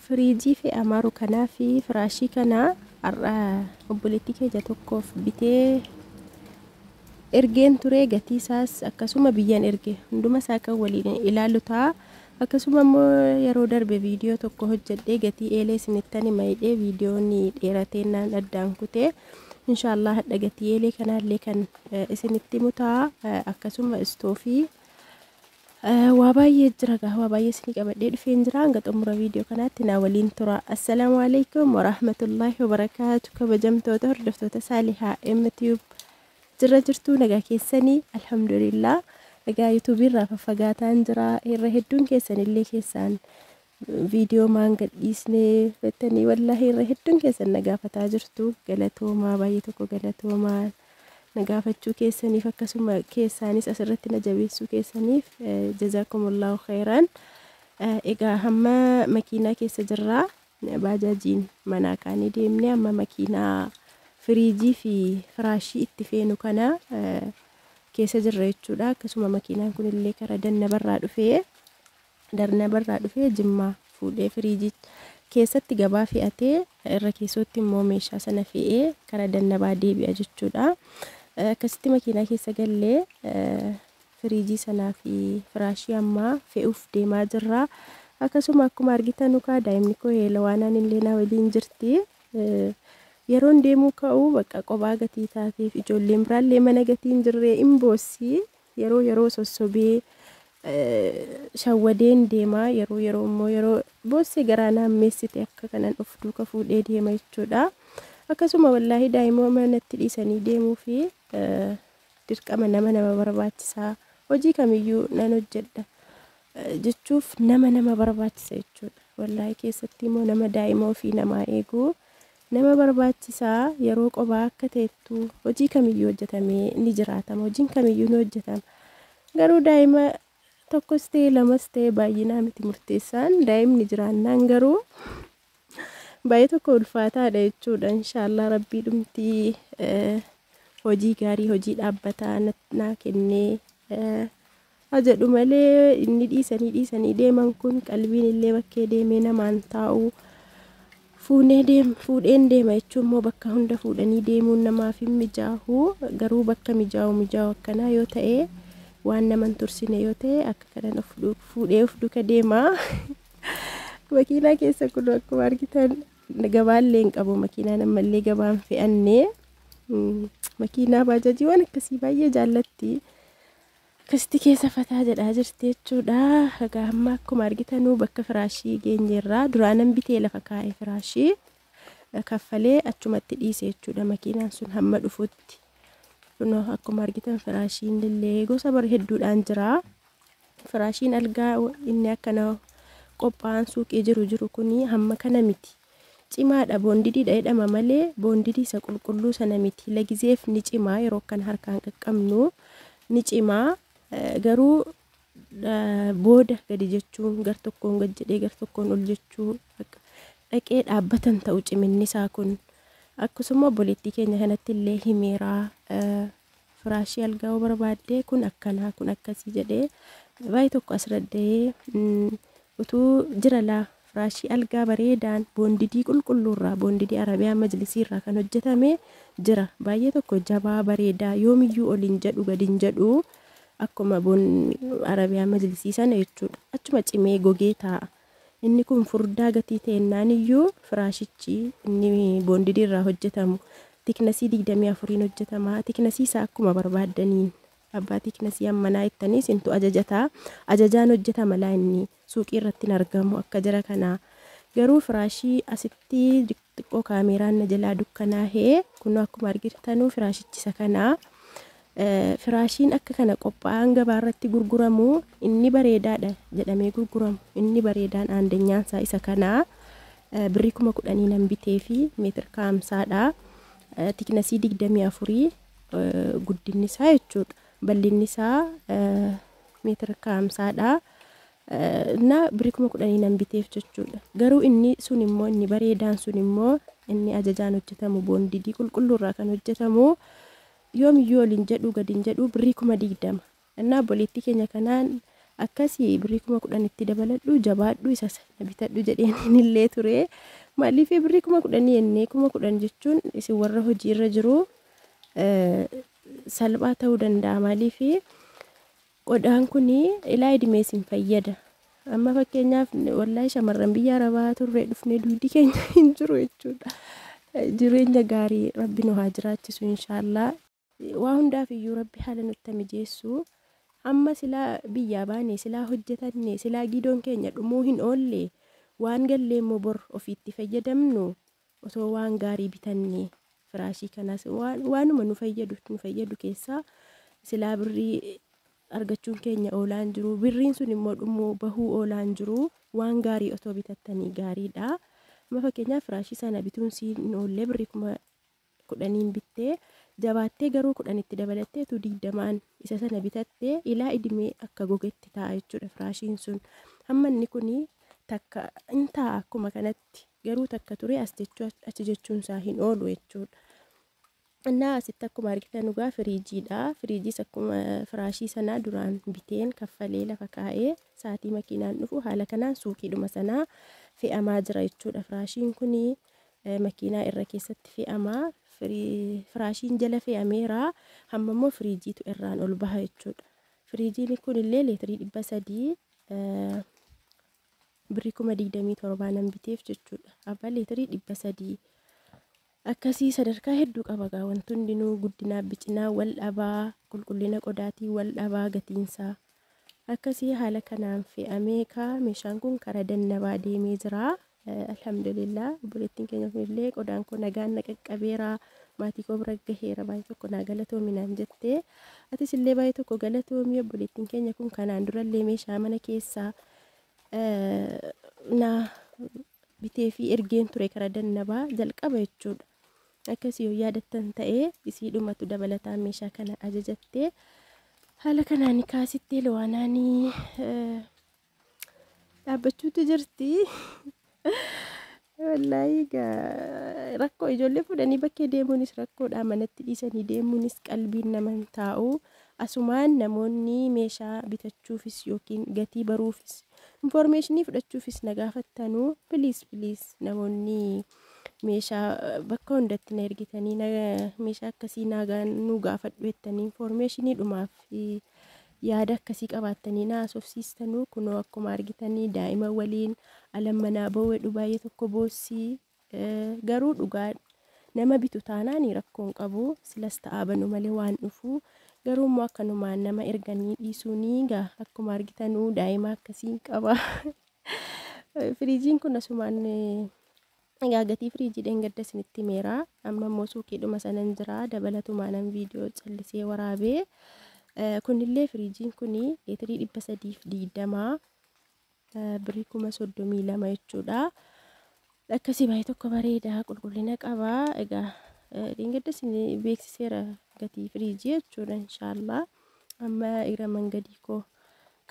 Firiijii fe'amaaru kanaa fi firaashii kana har'a obboleettii keenya tokkoof bitee ergeen ture. Gatii isaas akkasuma biyyaan erge hunduma isaa kan waliin ilaalu ta'a. Akkasuma immoo yeroo darbe viidiyoo tokko hojjedhee gatii eelee isinittan hima jedhee viidiyoon dheerateennaan addaan kutee, inshaallah hadha gatii eelee kanaallee kan isinitti himu ta'a. Akkasuma istoofii waa baay'ee jira gaa, waa baay'ee isinii qabadhee dhufeen jira. Hanga xumura viidiyoo kanaatti naa waliin tura. Assalaamu alaikum warahmatullaahi wabarakaatu. Kabajamtoota hordoftoota Saalihaa MTube, jirra jirtuu? Nagaa keessanii? Alhamdulillah. Egaa yuutuubii irraa faffagaataan jira. Irra hedduun keessan illee keessaan viidiyoo maan gadhiisnee jettanii wallaahi irra hedduun keessan na gaafataa jirtu. Galatoomaa, baay'ee tokko galatoomaa na gaafachuu keessaniif, akkasuma keessaanis asirratti na jabeessuu keessaniif jazaakumullahu khairan. Egaa hamma makiinaa keessa jirraa, baajaajiin manaa kaanii deemnee amma makiinaa firiijii fi firaashii itti feenu kana keessa jirra jechuudha. Akkasuma makiinaan kunillee karaa dannabarraa dhufee Jimmaa fuudhee firiijii keessatti gabaa fe'atee irra keessootti immoo meeshaa sana fe'ee karaa dannabaa deebi'a jechuudha. Akkasitti makiinaa keessa gallee firiijii sanaa fi firaashii ammaa fe'uuf deemaa jirra. Akkasuma akkuma argitan kaa daa'imni koo Heelawaanaan illee na waliin jirti. Yeroon deemuu ka'u bakka qophaa gatii taateef ijoolleen biraallee mana gatii hin jirree hin boossi. Yeroo yeroo sossobee shawwadeen deema, yeroo yeroo immoo yeroo boossee garaa naammeessite akka kanan of duuka fuudhee deema jechuudha. Akkasuma wallaahi daa'ima manatti dhiisanii deemuu fi dirqama nama nama barbaachisaa. Hojii kamiyyuu nan hojjedha jechuuf nama nama barbaachisa jechuudha. Wallaahi keessatti immoo nama daa'ima ofii namaa eeguu nama barbaachisaa. Yeroo qophaa akka ta'ettu hojii kamiyyuu hojjetamee ni jiraatama. Hojiin kamiyyuu ni hojjetama. Garuu daa'ima tokkos ta'e lamas ta'e baay'inaa miti murteessaan, daa'imni jiraannaan garuu baay'ee tokko ulfaataadha jechuudha. Inshaallah rabbii dhumtii hojii gaarii, hojii dhaabbataa naa kennee haa jedhu malee inni dhiisanii dhiisanii deeman kun qalbiin illee bakkee deemee namaan taa'u. Fuunee deem, fuudheen deema jechuun immoo bakka hunda fuudhanii deemuun namaaf hin mijaahu. Garuu bakka mijaa'u mijaa'u akkanaa yoo ta'e, waan naman tursine yoo ta'e, akka kanan of fuudhee of duuka deema. Makiinaa keessa kun akkuma argitan gabaallee hin qabu. Makiinaan ammallee gabaan fe'annee makiinaa baajajii waan akkasii baay'ee jaallatti. Akkasitti keessa fataa jedhaa jirti jechuudha. Egaa amma akkuma argitanuu bakka firaashii geenyeerraa. Duraanan bitee lafa kaa'ee firaashii kaffalee achumatti dhiise jechuudha makiinaan sun hamma dhufutti. Kunoo akkuma argitan firaashiin illee gosa bar hedduudhaan jira. Firaashiin algaa inni akkana qophaa'an suuqii jiru jiru kuni hamma kana miti. Cimaadha, boondidiidha jedhama malee boondidii isa qulqulluu sana miti. Lagizeef ni cimaa, yeroo akkan harkaan qaqqabnu ni cimaa, garuu booda gadi jechuun gar tokkoon gad jedhee gar tokkoon ol jechuu dhaqee dhaabbatan ta'u ciminni isaa kun. Akkasuma obboleettii keenya kanatti illee himeeraa, firaashii algaa yoo barbaaddee kun akkanaa kun akkasii jedhee baay'ee tokko as radda'ee utuu jira laa. Firaashii algaa bareedaan boondidii qulqulluurraa, boondidii Arabiyaa majlisiirraa kan hojjetame jira. Baay'ee tokko jabaa bareedaa, yoomiyyuu ol hin jedhu gad hin jedhu, akkuma Arabiyaa majlisii sana jechuudha. Achuma cimee gogee taa'a. Inni kun furdaa gatii ta'ennaan iyyuu firaashichi inni boondidii irraa hojjetamu thicknessii 24n hojjetama. Thicknessii isaa akkuma barbaaddaniin abbaa thicknessii ammanaa ittanii isintu ajajataa, ajajaan hojjetama laa, inni suuqii irratti hin argamu akka jara kanaa. Garuu firaashii asitti xiqqoo kaameeraan na jalaa dukkanaahee, kunoo akkuma argitanuu firaashichi isa kanaa. Firaashiin akka kana qophaa'an gabaa irratti gurguramu, inni bareedaadha jedhamee gurguramu, inni bareedaan aandanyaan isaa isa kanaa. Birrii 10,000 nan bitee fi meetira 50dha. Thicknessii 24 guddinni isaa jechuudha. Bal'inni isaa meetira 50dha. Na birrii 10,000 nan biteef jechuudha. Garuu inni sun immoo, inni bareedaan sun immoo, inni ajajaan hojjetamu, boondidii qulqulluurraa kan hojjetamu, yoomiyyuu ol hin jedhu gad hin jedhu, birrii 20,000. Innaa obboleettii keenya kanaan Akkasii birrii 10,000tti dabaladhu jabaadhu isa sana bitadhu jedheen illee ture. Maaliif birrii 10,000 jennee 10,000 jechuun isin warra hojii irra jiru salphaa ta'uu danda'a. Maaliif qodaan kun ilaa idimee isin fayyada. Amma fakkeenyaaf wallaahi shamarran biyya Arabaa turree dhufnee duudi keenya hin jiru jechuudha. Jireenya gaarii rabbi nu haa jiraachisu inshaallah. Waa hundaaf iyyuu rabbi haala nutti mijeessu. Amma silaa biyyaa baane silaa hojjetanne silaa gidoon keenya dhumuu hin oolle waan gallee immoo bor ofiitti fayyadamnu osoo waan gaarii bitanne firaashii kanas waanuma nu fayyadu keessaa silaa birrii argachuun keenya oolaan jiru. Birriin sun immoo dhumuu bahuu oolaan jiru. Waan gaarii otoo bitattanii gaariidha. Amma fakkeenyaaf firaashii sana bituun siin hin oolle birrii 10,000 bittee jabaattee garuu 10tti dabalattee utuu 20 isa sana bitattee ilaa idimee akka gogetti taa'a jechuudha firaashiin sun. Hamma inni kun takka hin taa'a akkuma kanatti garuu takka ture as jechuu achi jechuun isaa hin oolu jechuudha. Innaa asitti akkuma argitan dhugaa firiijiidha. Firiijiis akkuma firaashii sanaa duraan biteen kaffalee lafa kaa'ee sa'aatii makiinaan dhufu haala kanaan suuqiidhuma sanaa fe'amaa jira jechuudha. Firaashiin kun makiinaa irra keessatti fe'amaa. Firaashiin jala fe'ameera. Hamma immoo firiijiitu irraan ol baha jechuudha. Firiijiin kun illee leetirii 300 birrii 27,000 nan biteef jechuudha. Abbaa leetirii 300. Akkasii sadarkaa hedduu qaba gaa wanti hundinuu guddinaa bicinaa wal dhabaa qulqullina qodaatii wal dhabaa gatiinsaa. Akkasii haala kanaan fe'amee kaa meeshaan kun karaa dannabaa deemee jira. Alhamdulillah obboleettiin keenya kunillee qodaan koo nagaan na qaqqabeera maatii koo bira gaheera baay'ee tokko naa galatoomi naan jettee atis illee baay'ee tokko galatoomi. Obboleettiin keenya kun kanaan durallee meeshaa mana keessaa na bitee fi ergeen ture karaa dannabaa jalqaba jechuudha. Akkasii yoo yaadattan ta'ee isii dhumatu dabalataan meeshaa kana ajajattee haala kanaan kaasittee lowaanaanii dhaabbachuutu jirti. Wallaahi rakkoo ijoollee fuudhanii bakkee deemuunis rakkoodha. Manatti dhiisanii deemuunis qalbiin nama hin taa'u. Asumaan namoonni meeshaa bitachuufis yookiin gatii baruufis infoormeeshinii fudhachuufis na gaafattanuu piliis piliis namoonni meeshaa bakka hundatti na ergitanii meeshaa akkasii nu gaafadhu jettanii infoormeeshinii dhumaaf yaada akkasii qabaattanii na haasofsiistanuu kunoo akkuma argitanii daa'ima waliin alam manaa boo'edhu baay'ee tokko boossii garuu dhugaa nama bitu taanaan rakkoon qabu silas ta'aa banu malee waan dhufu garuu immoo akkanumaan nama erganii dhiisuunii gaa akkuma argitanuu daa'ima akkasii qaba. Firiijiin kun asumaan egaa gatii firiijii dheengadda isinitti himeera. Amma immoo suuqiidhuma sanan jira dabalatumaan viidiyoo callisee waraabee. Kunillee firiijiin kun leetirii 320 birrii 32,000 jechuudha. Akkasii baay'ee tokko bareeda qulqullina qaba. Egaa dheengadda isin beeksiseera gatii firiijii jechuudha inshaallah. Amma irra mangadii koo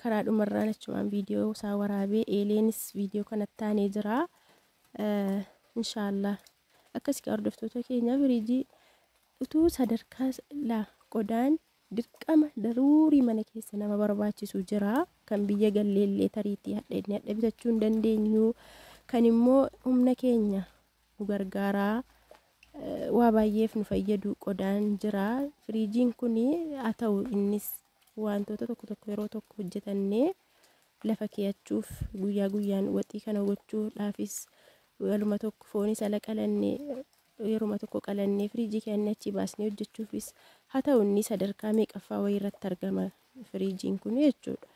karaa dhumarraan achumaan viidiyoo isaa waraabee eeleenis viidiyoo kanatti taanee jira. Inshaallah akkasii hordoftoota keenya firiijii utuu sadarkaa laa qodaan dirqama daruurii mana keessa nama barbaachisu jira. Kan biyya galleellee tariitii hadha hadha bitachuu hin dandeenyu. Kan immoo humna keenya nu gargaaraa waa baay'eef nu fayyadu qodaan jira. Firiijiin kun haa ta'u innis wantoota tokko tokko yeroo tokko hojjetannee lafa keeyachuuf guyyaa guyyaan waxii kana gochuudhaafis waluma tokko foonis ala qalannee yeruma tokko qalannee firiijii keenya achi baasnee hojjechuufis haa ta'u inni sadarkaa meeqaffaa wayii irratti argama firiijiin kun jechuudha.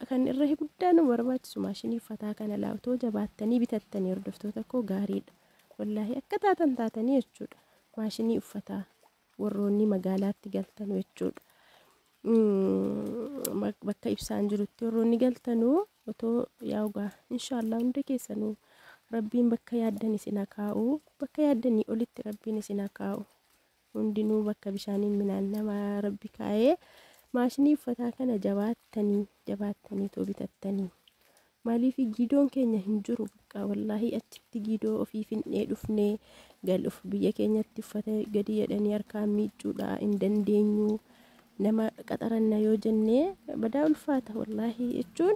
Kan irra guddaa nu barbaachisu maashinii uffataa kana laatoo jabaattanii bitattanii hordoftoota koo gaariidha. Wallaahi akka taatan taatanii jechuudha. Maashinii uffataa warroonni magaalaatti galtanu jechuudha. Bakka ibsaan jirutti warroonni galtanuu otoo yaa'ugaa inshaallah hunda keessanuu rabbiin bakka yaaddan isin haa kaa'u bakka yaaddanii olitti rabbiin isin haa kaa'u hundinuu bakka bishaaniin minaan nama rabbi kaa'ee maashinii uffataa kana jabaattanii jabaattanii too bitattanii maaliif giidoon keenya hin jiru bakka wallaahi achitti giidoo ofii finnee dhufnee galuuf biyya keenyatti uffata gadi jedhanii harkaan miicuudha hin dandeenyu. Nama qaxaranna yoo jennee badaa ulfaata wallaahi jechuun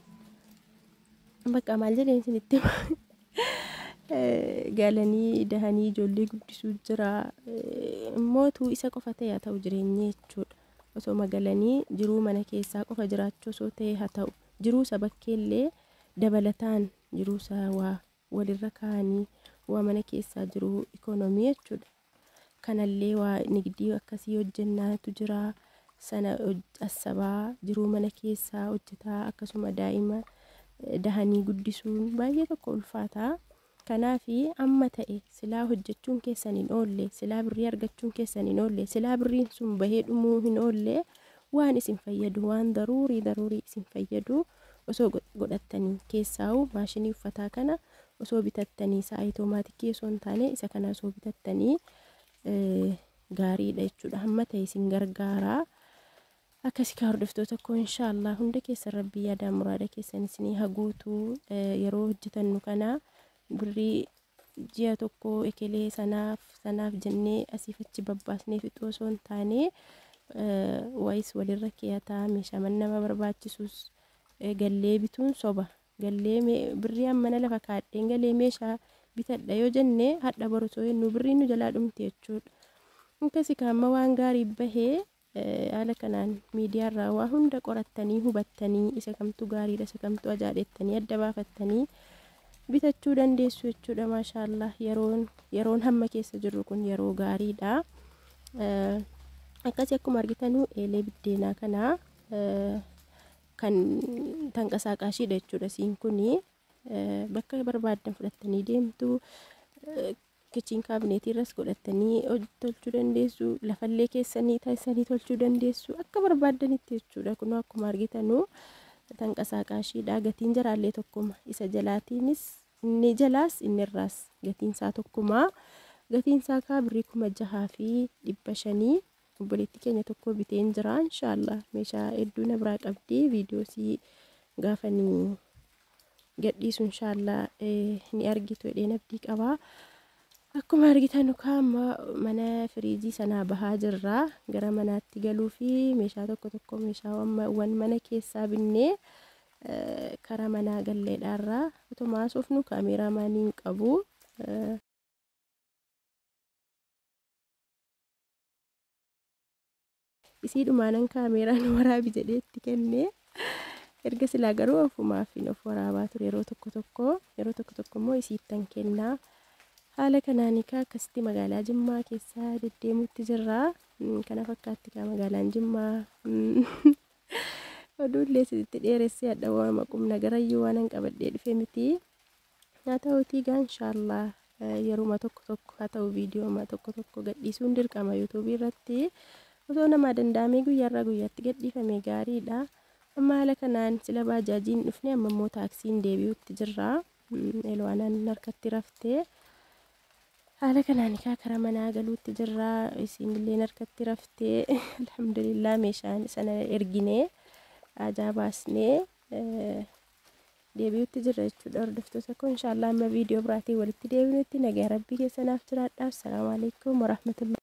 bakka maal jedheen isinitti galanii dahanii ijoollee guddisuu jira. Immootu isa qofa ta'e haa ta'u jireenya jechuudha. Osoo magalanii jiruu mana keessaa qofa jiraachuu osoo ta'e haa ta'u jiruu isa bakkeellee dabalataan jiruu isaa waa walirra kaa'anii waa mana keessaa jiruu ikoonoomii jechuudha. Kanallee waa nigdii akkasii hojjennaatu jira. Sana asabaa jiruu mana keessaa hojjetaa akkasuma daa'ima dahanii guddisuun baay'ee tokko ulfaata. Kanaafi amma ta'e silaa hojjechuun keessan hin oolle, silaa birrii argachuun keessan hin oolle, silaa birriin sun bahee dhumuu hin oolle, waan isin fayyadu waan daruurii isin fayyadu osoo godhattanii keessaa'u maashinii uffataa kana osoo bitattanii isaa automaatikii osoo hin taane isa kana osoo bitattanii gaariidha jechuudha. Hamma ta'e isin gargaara. Akkasii kaa hordoftoota koo inshaallah hunda keessan rabbii yaada muraada keessan isinii haguutu. Yeroo hojjetannu kana birrii ji'a tokko ekelee sanaaf jennee asiif achi babbaasnee fixuu osoo hin taane waayis walirra keeyataa meeshaa nama barbaachisus gallee bituun soba. Gallee birrii ammana lafa kaadheen galee meeshaa bitadha yoo jenne hadha boru osoo jennu birrii nu jalaa dhumte jechuudha. Akkasii kaamma waan gaarii bahee haala kanaan miidiyaarraa waa hunda qorattanii hubattanii isa kamtu gaariidha isa kamtu ajaa'ettanii adda baafattanii bitachuu dandeessu jechuudha. Maashaallah yeroon hamma keessa jirru kun yeroo gaariidha. Akkasii akkuma argitanu eelee biddeenaa kana kan tanqasaaqaashiidha jechuudha. Siin kuni bakka barbaaddan fudhattanii deemtu. Kichiin kaabineetii irras godhattanii tolchuu dandeessu. Lafallee keessanii taasisanii tolchuu dandeessu. Akka barbaaddanitti jechuudha. Kun akkuma argitanu tanqasaaqaashiidha. Gatiin jaraallee tokkuma. Isa jalaatiinis inni jalaas inni irraas gatiin isaa tokkuma. Gatiin isaa kaa birrii 6500 obboleettii keenya tokko biteen jira. Inshaallah meeshaa hedduu na biraa qabdi. Viidiyoosii gaafanii gadhiisu inshaallah ni argitu jedheen abdii qaba. Akkuma argitan kaama mana firiijii sanaa bahaa jirra. Gara manaatti galuu fi meeshaa tokko tokko meeshaawwan mana keessaa binnee karaa manaa galleedhaarra otuma haasofnu kaameeraamaanii hin qabu. Isii dhumaanan kaameeraan waraabi jedhee itti kenne. Erga silaa garuu ofumaaf of waraabaa ture yeroo tokko tokko yeroo tokko tokko immoo isiittan kennaa. Haala kanaan egaa akkasitti magaalaa Jimmaa keessa deddeemuutti jirra. Kana fakkaatti kaa magaalaan Jimmaa. Oduullee sitti dheeressee hadha waama qubna garayyuu waan hin qabadhee dhufe miti. Haa ta'uutii gaa inshaallah yeruma tokko tokko haa ta'u viidiyooma tokko tokko gadhiisuun dirqama yuutuubii irratti. Osoo namaa danda'amee guyyaarraa guyyaatti gadhiifame gaariidha. Amma haala kanaan sila baajaajiin dhufne amma immoo taaksiin deebi'uutti jirra. Elwaanaan harkatti raftee. Haala kanaan egaa karaa manaa galuutti jirra. Isinillee harkatti raftee alhamdulillah meeshaan sana erginee ajaa baasnee deebi'uutti jirra jechuudha. Hordoftoota koo inshaallah amma viidiyoo biraatiin walitti deebinutti nagaa rabbii keessanaaf jiraadhaa. Assalaamu alaikum warahmatullahi.